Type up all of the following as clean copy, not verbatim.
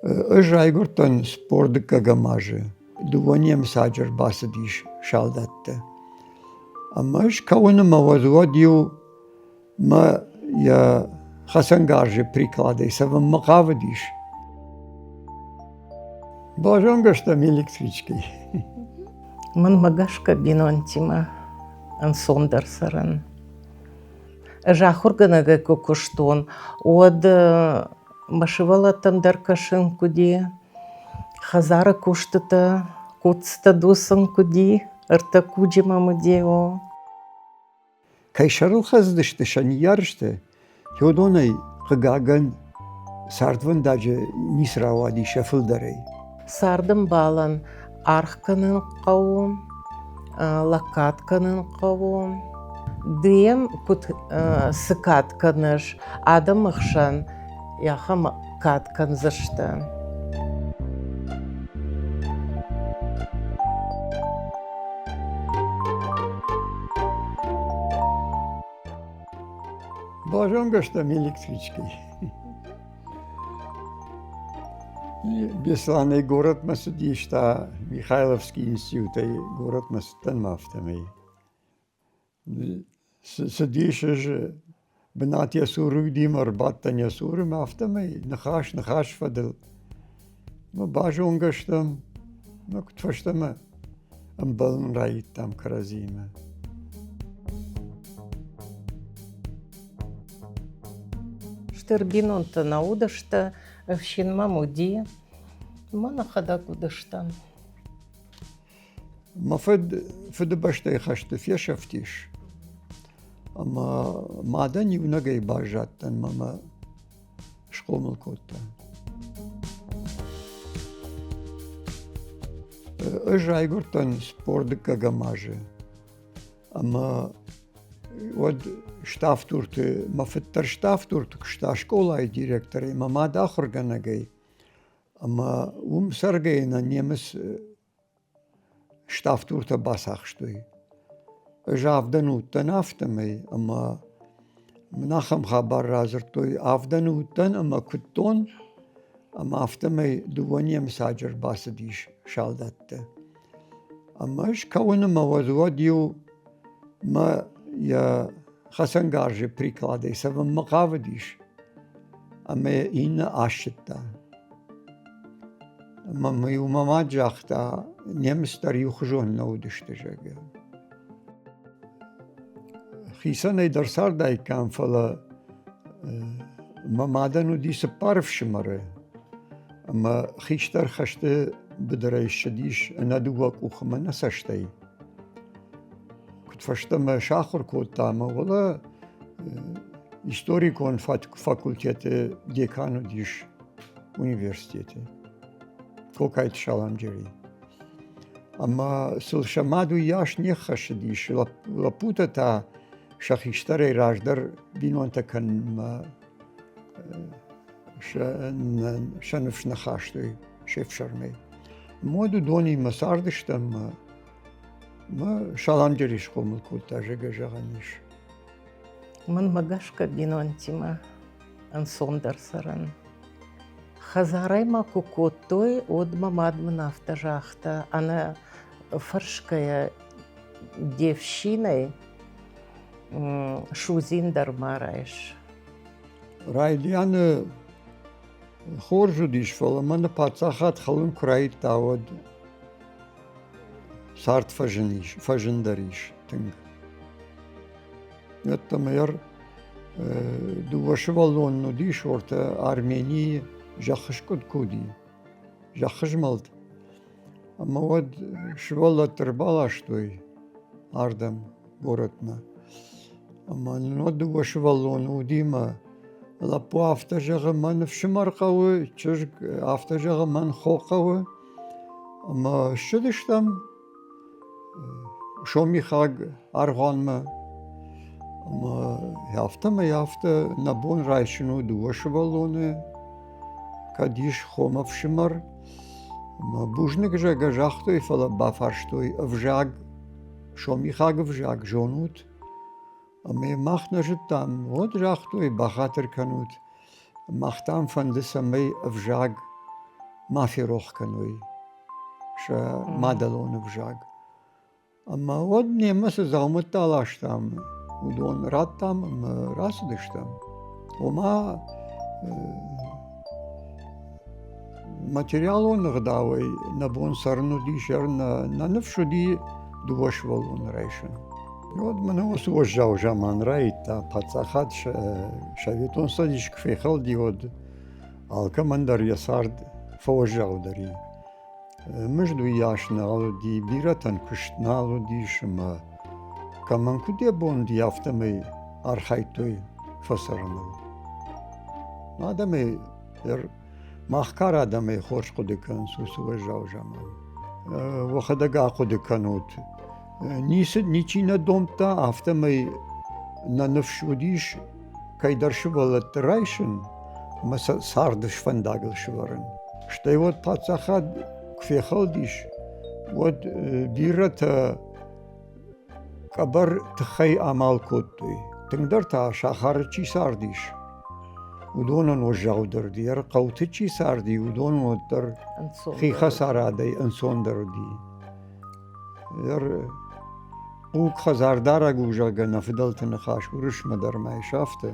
Ӕз райгуырдтӕн спордыккӕгӕм азы. Дыууӕ немыцаджы ӕрбацыдис салдӕттӕ. Ӕмӕ ӕз кӕуын ӕмӕ уӕд уӕд-иу мӕ йӕ хӕцӕнгарзы прикладӕй цӕвынмӕ хъавыдис. Базонгӕ стӕм электричкӕй. Мӕнмӕ гӕсгӕ бинонтимӕ ӕнцондӕр цӕрӕн. Ӕз ахуыргӕнӕгӕй куы куыстон, уӕд мӕ сывӕллӕттӕм дӕр кӕсын хъуыди, хӕдзары куыстытӕ, куцтӕ дуцын хъуыди, ӕртӕ куджы мӕм уыди. Кӕй сӕрыл хӕцыдысты сӕ ныййарджытӕ, уыдонӕй, хъыгагӕн, цардвӕндаджы ницы рауади сӕ фылдӕрӕй. Цардӕмбалӕн аргъ кӕнын хъӕуы, лӕггад кӕнын хъӕуы. Ды йӕм куыд цы кад кӕныс, адӕмы хсӕн ахӕм кад кӕндзысты. Базонгӕ стӕм электричкӕй. Беслӕнӕй горӕтмӕ цыдис та Михайловский институтӕй горӕтмӕ цыдтӕн ма афтӕмӕй. Цыдис ӕз бынат йӕ цуры уыди ӕмӕ ӕрбадтӕн йӕ цуры ӕмӕ афтӕмӕй ныхас ныхас фӕдыл. Мӕ базонгӕ стӕм, мӕ куыд фӕстӕмӕ ӕмбӕлын райдыдтам кӕрӕдзиимӕ. Стыр бинонтӕ нӕ уыдысты, ӕфсин мӕм уыди, мӕ нӕхӕдӕг уыдыстӕм. Мӕ фыд Фыдыбӕстӕйы хӕсты фесӕфтис, ӕмӕ мадӕн иунӕгӕй баззадтӕн мӕ мӕ схъомыл кодта. Ӕз райгуырдтӕн спордыккӕгӕм азы ӕмӕ уӕд Ставддурты, мӕ фыд дӕр Ставддурты куыста скъолайы директорӕй, мӕ мад ахуыргӕнӕгӕй. Ӕмӕ уым цӕргӕйӕ нӕ немыц ставддуртӕ бацахстой. Ӕз авдӕн уыдтӕн афтӕмӕй, ӕмӕ мын ахӕм хабар радзырдтой: авдӕн уыдтӕн ӕмӕ куыдтон, ӕмӕ афтӕмӕй дыууӕ немыцаджы ӕрбацыдис салдӕттӕ. Ӕмӕ ӕз кӕуын ӕмӕ уӕд уӕд-иу мӕ йӕ хӕцӕнгарзы прикладӕй цӕвынмӕ хъавыдис ӕмӕ йӕ иннӕ ассыдта. Ӕмӕ мын-иу мӕ мад загъта, немыц дӕр иухуызон нӕ уыдысты, зӕгъгӕ. Хицӕнӕй дӕр цардаиккам, фӕлӕ мӕ мадӕн уыди цыппар ӕфсымӕры ӕмӕ хистӕр хӕсты быдырӕй ссыдис ӕнӕ дыууӕ къухы мӕ нӕ цӕстӕй. Куыд фӕстӕмӕ сахуыр кодта ӕмӕ уӕлӕ историкон факультеты декан уыдис университеты Кокайты Саламджери. Ӕмӕ сыл сӕ мад уыйас не ххӕссыдис, лӕппутӕ та сӕ хистӕрӕй раздӕр бинонтӕ кӕнынмӕ сӕ ныфс нӕ хастой се фсӕрмӕй. Мод уыдонимӕ цардыстӕм мӕ Саламджери схъомыл кодта, зӕгъгӕ зӕгъӕн ис. Мӕнмӕ гӕсгӕ бинонтимӕ ӕнцондӕр цӕрӕн. Хӕдзарӕй мӕ куы кодтой, уӕд мӕ мад мын афтӕ загъта, ӕнӕ фӕрсгӕйӕ де фсинӕй судзин дӕр ма райс. Райдианы хорз уыдис, фӕлӕ мӕнӕ паддзахад хӕлын куы райдыдта, уӕд цард фӕзын ис, фӕзындӕр ис тынг. Ӕддӕмӕ дыууӕ сывӕллоны уыдис, ортӕ Арменийы зӕххыскъуыд куы уыди, зӕххызмӕлд. Ӕмӕ уӕд сывӕллӕтты ӕрбаластой ардӕм, горӕтмӕ. Ӕмӕ нын уӕд дыууӕ сывӕллоны уыди мӕ лӕппу афтӕ зӕгъы, мӕн ӕфсымӕр хъӕуы, чызг афтӕ зӕгъы, мӕн хо хъӕуы. Ӕмӕ ссыдыстӕм сомихаг аргъуанмӕ. Ӕмӕ афтӕмӕй афтӕ нӕ бон райсын у дыууӕ сывӕллоны, кӕд ис хом ӕфсымӕр. Ӕмӕ бузныг, зӕгъгӕ, загътой, фӕлӕ бафарстой ӕвзаг, сомихаг ӕвзаг зонут? Ӕмӕ мах нӕ зыдтам, уӕд загътой, бахатыр кӕнут, мах дам фӕнды, цӕмӕй ӕвзаг. ма ферох кӕной сӕ мадӕлон ӕвзаг. Ӕмӕ уӕд немӕ цы дзаумӕттӕ аластам, уыдон радтам ӕмӕ рацыдыстӕм. Ома материалон ӕгъдауӕй нӕ бон цӕрын уыдис, нӕ ныфс уыди дыууӕ сывӕллоны райсын. Уӕд мӕнӕ уыцы уӕззау заман райдыдта, паддзахад Советон Цӕдис куы фехӕлди, уӕд алкӕмӕн дӕр йӕ цард фӕуӕззаудӕр и. Мызд уыйас нал уыди, бирӕтӕн куыст нал уыдис ӕмӕ кӕмӕн куыд йӕ бон уыди, афтӕмӕй архайдтой фӕцӕрыныл. Адӕмӕй дӕр мах кар адӕмӕй хорз хъуыды кӕнынц уыцы уӕззау заман. Уӕхӕдӕг ахъуыды кӕнут, ницы ничи нӕ домдта, афтӕмӕй нӕ ныфс уыдис кӕйдӕр сывӕллӕтты райсын ӕмӕ сӕ царды фӕндагыл сывӕрын. Стӕй уӕд паддзахад куы фехӕлдис, уӕд бирӕтӕ къӕбӕр тыххӕй амал кодтой. Тынгдӕр та сахары чи цардис, уыдонӕн уӕззаудӕр уыди. Хъӕуты чи царди, уыдонӕн уӕддӕр хи хӕсарадӕй ӕнцондӕр уыди. Хъуг хӕдзардарӕг у, зӕгъгӕ, нӕ фыдӕлты ныхас уырысмӕ дӕр ма ис афтӕ.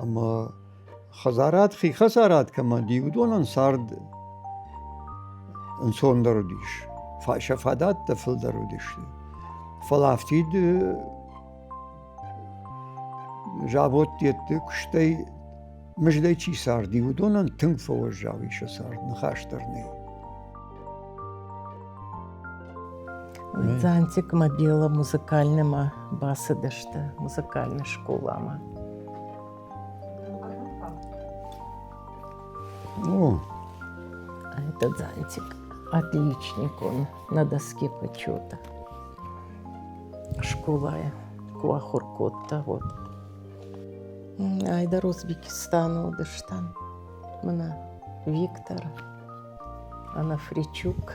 Ӕмӕ хӕдзарад, хи хӕдзарад кӕмӕн уыди, уыдонӕн цард ӕнцондӕр уыдис, сӕ фадӕттӕ фылдӕр уыдысты. Фӕлӕ афтид заводтӕтты куыстӕй мыздӕй чи царди, уыдонӕн тынг фӕуӕззау и сӕ цард, ныхас дӕр нӕй. Дзантикмӕ Бела музыкальнымӕ бацыдысты, музыкальный скъоламӕ. О. А это Дзантик. Отличник он на доске почета. Школайы ку ахуыр кодта, вот. Айдар Узбекистаны уыдыстӕм. Мына Виктор, Анафричук.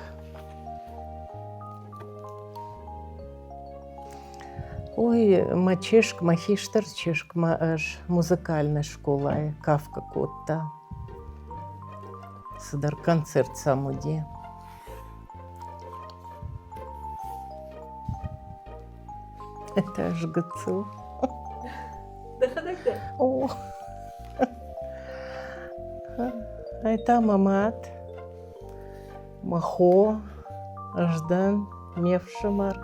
Ой, мӕ чызг, мӕ хистӕр чызг мӕ ӕз музыкальной школайы кафгӕ кодта. Цыдӕр концерт сӕм уыди. Это аж гыццыл. Дӕхӕдӕг дӕ? О. Это мӕ мад, мӕ хо, ӕз дӕн, ме фсымӕр.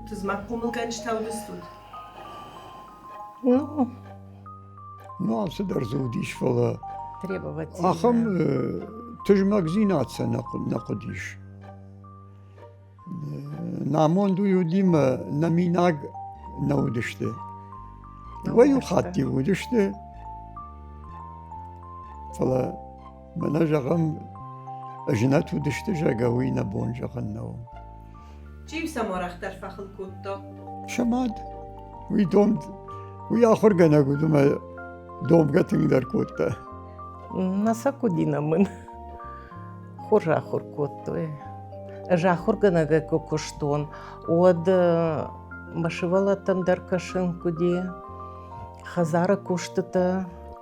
Тызмӕг хъомылгӕнджытӕ уыдыстут? Ну, Ну, алцыдӕр дзы уыдис, фӕлӕ ахӕм тызмӕгдзинад сӕ нӕ хъуыдис. Намонд уый уыди мӕ нӕминаг нӕ уыдысты. Иуӕй-иу хатт-иу уыдысты, фӕлӕ мӕнӕ зӕгъӕм, знӕт уыдысты, зӕгъгӕ, уый нӕ бон зӕгъын нӕу. Чи-иу сӕм арӕхдӕр фӕхыл кодта? Сӕ мад. Уый домд, уый ахуыргӕнӕг уыд ӕмӕ домгӕ тынгдӕр кодта. Нӕ сӕ куыдина мын хорз ахуыр кодтой. Ӕз ахуыргӕнӕгӕй куы куыстон, уӕд мӕ сывӕллӕттӕм дӕр кӕсын куыди, хӕдзары куыстытӕ,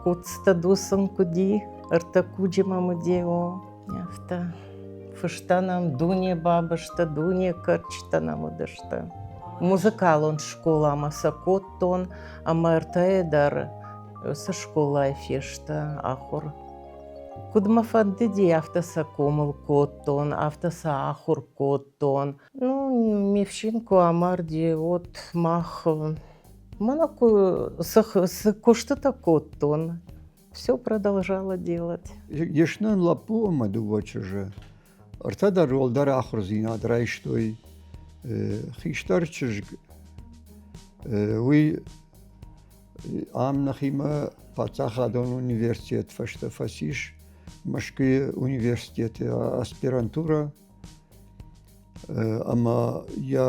куцтӕ дуцын куыди, ӕртӕ куджы мӕм уыди, о, афтӕ. Фыста нӕм дуне бабызтӕ, дуне кӕрчытӕ нӕм уыдысты. Музыкалон скъоламӕ сӕ кодтон, ӕмӕ ӕртӕйы дӕр цы скъолайы фесты ахуыр. Куыд мӕ фӕндыди, афтӕ сӕ хъомыл кодтон, афтӕ сӕ ахуыр кодтон. Ну, ме фсин куы амарди, уӕд мах мӕнӕ куы цы куыстытӕ кодтон, все продолжала делать. Ис нын лӕппу ӕмӕ дыууӕ чызджы. Ӕртӕ дӕр уӕлдӕр ахуырдзинад райстой. Хистӕр чызг, уый ам нӕхимӕ паддзахадон университет фӕстӕ фӕцис Мӕскуыйы университеты аспирантурӕ ӕмӕ йӕ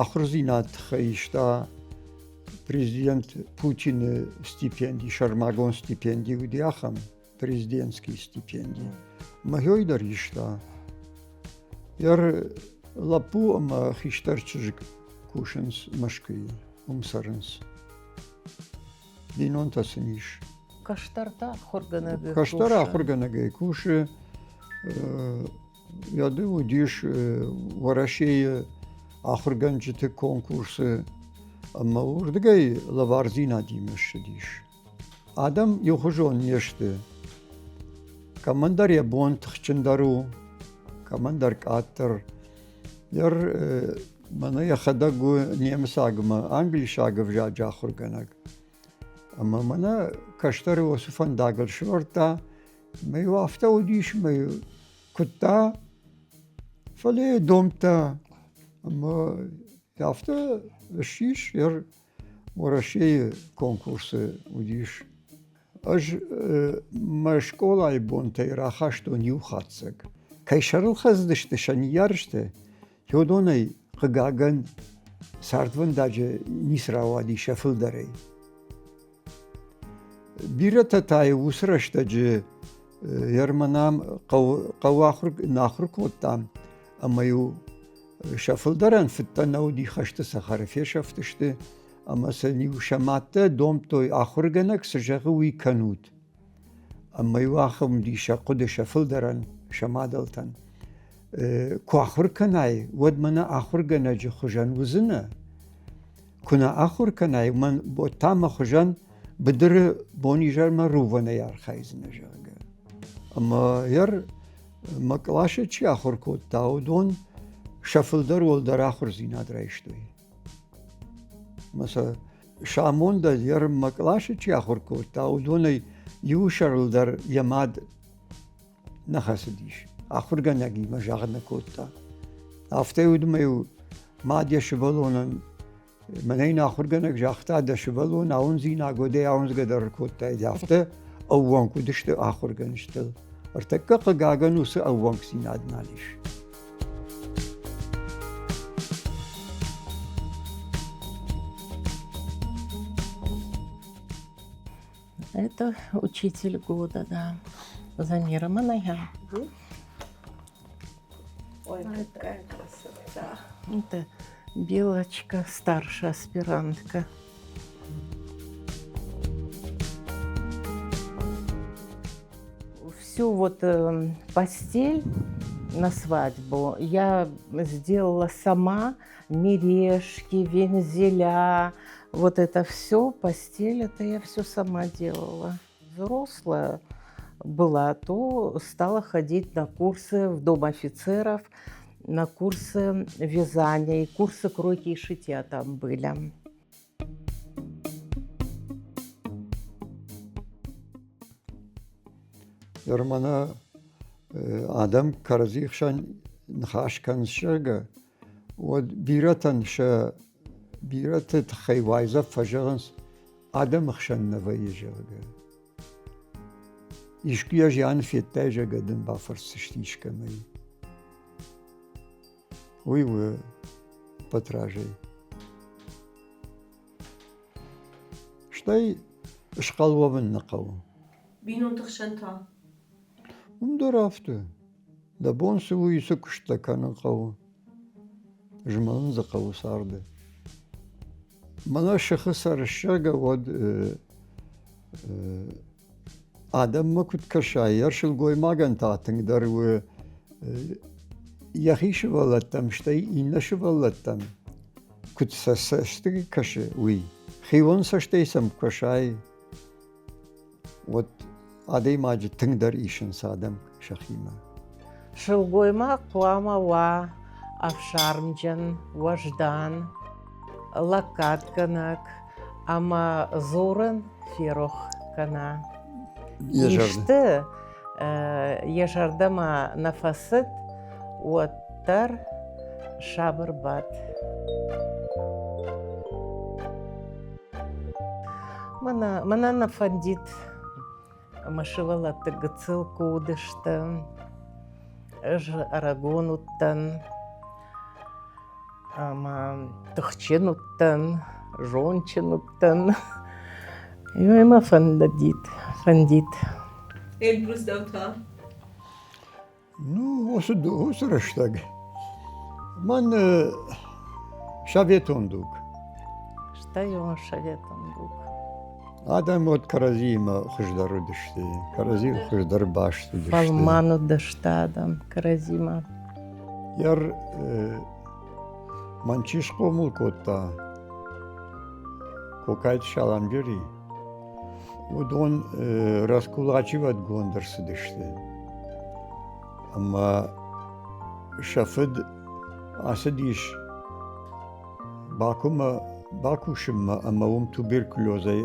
ахуырдзинад тыххӕй иста президент Путины стипенди, сӕрмагонд стипенди уыди ахӕм, президентский стипенди. Мӕхёй дӕр иста. Йӕ лӕппу ӕмӕ хистӕр чызг кусынц Мӕскуыйы, уым цӕрынц. Бинонтӕ сын ис. Кӕстӕр та ахуыргӕнӕгӕй Кӕстӕр ахуыргӕнӕгӕй кусы. Йӕ уыдис Уӕрӕсейы ахуыргӕнджыты конкурсы ӕмӕ уырдыгӕй лӕвардзинадимӕ ссыдис. Адӕм иухуызон не сты. Кӕмӕндӕр йӕ бон тыхджындӕр у, кӕмӕндӕр къаддӕр. Йӕ мӕнӕ йӕхӕдӕг у немыцагмӕ англисаг ӕвзаджы ахуыргӕнӕг. Ӕмӕ мӕнӕ кӕстӕры уыцы фӕндагыл сӕвӕрдта. Мӕ-иу афтӕ уыдис, мӕ-иу куыдта, фӕлӕ йӕ домдта. Ӕмӕ афтӕ ссис, Уӕрӕсейы конкурсы уыдис. Ӕз мӕ скъолайы бонтӕй рахастон иу хатдзӕг. Кӕй сӕрыл хӕцыдысты сӕ ныййарджытӕ, уыдонӕй, хъыгагӕн, цардвӕндаджы ницы рауади сӕ фылдӕрӕй. Бирӕтӕ та уыцы рӕстӕджы Ерманам хъӕуы ахуыр нӕ ахуыр кодтам, ӕмӕ-иу сӕ фылдӕрӕн фыдтӕ нӕ уыди, хӕсты цӕхӕры фесӕфтысты, ӕмӕ сын-иу сӕ мӕдтӕ домдтой, ахуыргӕнӕг цы зӕгъы, уый кӕнут. Ӕмӕ-иу ахӕм уыди сӕ хъуыды сӕ фылдӕрӕн, сӕ мадӕлтӕн. Куы ахуыр кӕнай, уӕд мӕнӕ ахуыргӕнӕджы хуызӕн уыдзынӕ. Куы нӕ ахуыр кӕнай, уымӕн та мӕ хуызӕн быдыры бонизӕрмӕ рувӕнӕй архайдзынӕ, зӕгъгӕ. Ӕмӕ йӕ мӕ къласы чи ахуыр кодта, уыдон сӕ фылдӕр уӕлдӕр ахуырдзинад райстой. Ӕмӕ сӕ сӕ амондӕн йӕ мӕ къласы чи ахуыр кодта, уыдонӕй иуы сӕрыл дӕр йӕ мад нӕ хӕцыдис. Ахуыргӕнӕгимӕ загъд нӕ кодта. Афтӕ уыд мӕ-иу мад йӕ сывӕллонӕн Мӕнӕ йын ахуыргӕнӕг загъта, дӕ сывӕллон ауындзинаг уӕдӕй ауындзгӕ дӕр ӕркодтаид. Афтӕ ӕууӕнк уыдысты ахуыргӕнджытыл. Ӕртӕккӕ хъыгагӕн уыцы ӕууӕнкдзинад нал ис. Это учитель года, да. Замира Манаян. Ой, какая красота. Это Белочка, старшая аспирантка. Всю вот постель на свадьбу я сделала сама, мережки, вензеля, вот это все, постель, это я все сама делала. Взрослая была, то стала ходить на курсы в Дом офицеров, на курсы вязания и курсы кройки и шитья там были. Ермана адӕм кӕрӕдзи хсӕн ныхас кӕнынц, зӕгъгӕ, уӕд бирӕтӕн сӕ бирӕты тыххӕй уайдзӕф фӕзӕгъынц, адӕмы хсӕн нӕ вӕййы, зӕгъгӕ. Искуы йӕ зиан федтай, зӕгъгӕ дын бафӕрсдзысты искӕмӕй. Уый у ӕппӕт разӕй. Стӕй схъал уӕвын нӕ хъӕуы. Бинонты хсӕн та? Уым дӕр афтӕ. Дӕ бон цы у, уыцы куысттӕ кӕнын хъӕуы. Змӕлын дзы хъӕуы царды. Мӕнӕ сыхы сӕр ссӕгӕ, уӕд адӕммӕ куыд кӕсай, йӕ сылгоймагӕн та тынгдӕр у йӕхи сывӕллӕттӕм, стӕй иннӕ сывӕллӕттӕм куыд сӕ цӕсты кӕсы, уый. Хион цӕстӕй сӕм кӕсай, уӕд адӕймаджы тынгдӕр исынц адӕм сӕхимӕ. Сылгоймаг хъуамӕ уа ӕфсармджын, уӕздан, лӕггадгӕнӕг ӕмӕ дзурын ферох кӕна. Исты йӕ зӕрдӕмӕ нӕ фӕцыд, уӕддӕр сабыр бад. Мӕнӕ нӕ фӕндид мӕ сывӕллӕтты гыццыл куы уыдысты, ӕз ӕрыгон уыдтӕн ӕмӕ тыхджын уыдтӕн, зондджын уыдтӕн. Ой, мӕ фӕндыдид, фӕндид. Эльбрус, дӕу та? Ну, уыцы рӕстӕг мӕн советон дуг. Стӕй советон дуг. Адӕм уӕд кӕрӕдзиимӕ хуыздӕр уыдысты, кӕрӕдзийыл хуыздӕр баст уыдысты. Фӕлмӕн уыдысты адӕм кӕрӕдзимӕ. Йӕ мӕн чи схъомыл кодта, Кокайты Саламджери, уыдон раскулачивӕдгонд ӕрцыдысты. Ӕмӕ сӕ фыд ацыдис Бакумӕ бакусынмӕ ӕмӕ уым туберкулезӕй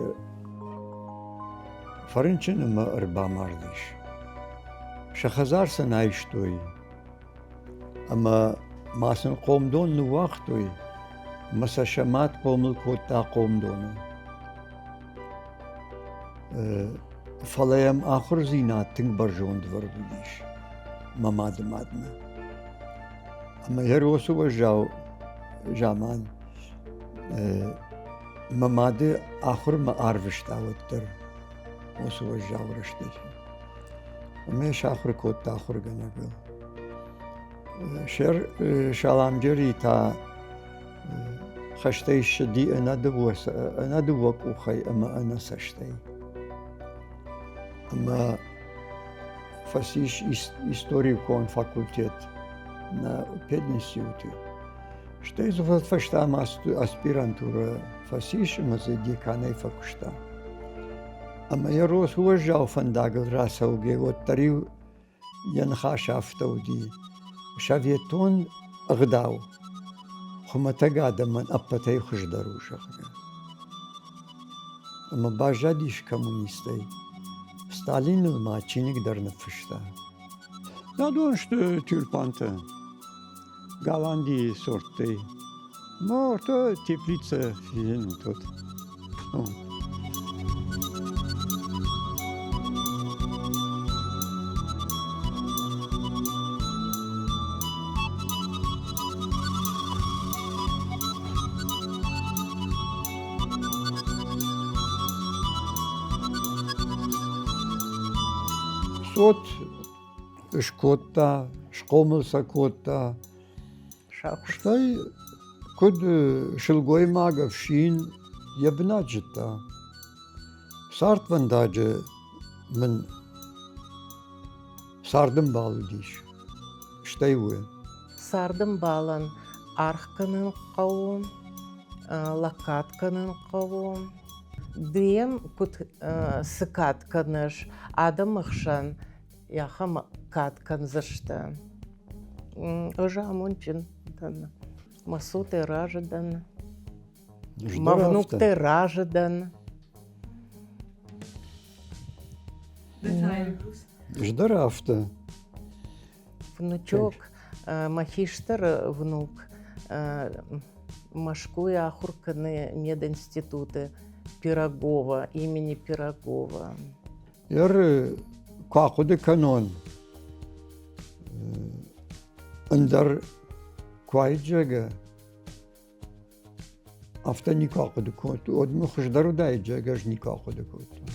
фӕрынчын ӕмӕ ӕрбамардис. Сӕ хӕдзар сын айстой ӕмӕ ма сын хъомдон ныууагътой ӕмӕ сӕ сӕ мад хъомыл кодта хъомдоны. Фӕлӕ йӕм ахуырдзинад тынг бӕрзонд вӕрд уыдис мӕ мады мадмӕ. Ӕмӕ йӕ росы уӕззау заман мӕ мады ахуырмӕ арвыста уӕддӕр уыцы уӕззау рӕстӕджы. Ӕмӕ сахуыр кодта ахуыргӕнӕгыл. Сер Саламджери та хӕстӕй ссыди ӕнӕ дыууӕ къухӕй ӕмӕ ӕнӕ цӕстӕй. Ӕмӕ фӕцис историкон факультет нӕ пединституты. Стӕй дзы фӕстӕмӕ аспирантурӕ фӕцис ӕмӕ дзы деканӕй фӕкуыста. Ӕмӕ йӕ рос уӕззау фӕндагыл рацӕугӕ, уӕддӕр-иу йӕ ныхас афтӕ уыди: Советон ӕгъдау хуымӕтӕг адӕмӕн ӕппӕтӕй хуыздӕр у, зӕгъгӕ. Ӕмӕ баззадис коммунистӕй. Сталиныл ма чиныг дӕр ныффыста. Адон сты тюльпантӕ Голландийы сорттӕй. Ну, то теплица тут. Цот скодта, схъомыл сӕ кодта. Стӕй куыд сылгоймаг, ӕфсин йӕ бынат зыдта. Цардвӕндаджы мын цардӕмбал уыдис, стӕй у. Цардӕмбалӕн аргъ кӕнын хъӕуы, лӕггад кӕнын хъӕуы. Ды йӕм куыд цы кад кӕныс адӕмы хсӕн, ахӕм кад кӕндзысты. Ӕз амондджын дӕн. Мӕ цотӕй разы дӕн. Мӕ внуктӕй разы дӕн. Ӕз дӕр афтӕ. Внучок, мӕ хистӕр внук Мӕскуыйы ахуыр кӕны мединституты Пирогова, имени Пирогова. Ер куы ахъуыды кӕнон, ӕндӕр куы айджӕгӕ, афтӕ никуы ахъуыды кодтон. Уӕд мын хуыздӕр уыдаид, зӕгъгӕ, ӕз никуы ахъуыды кодтон.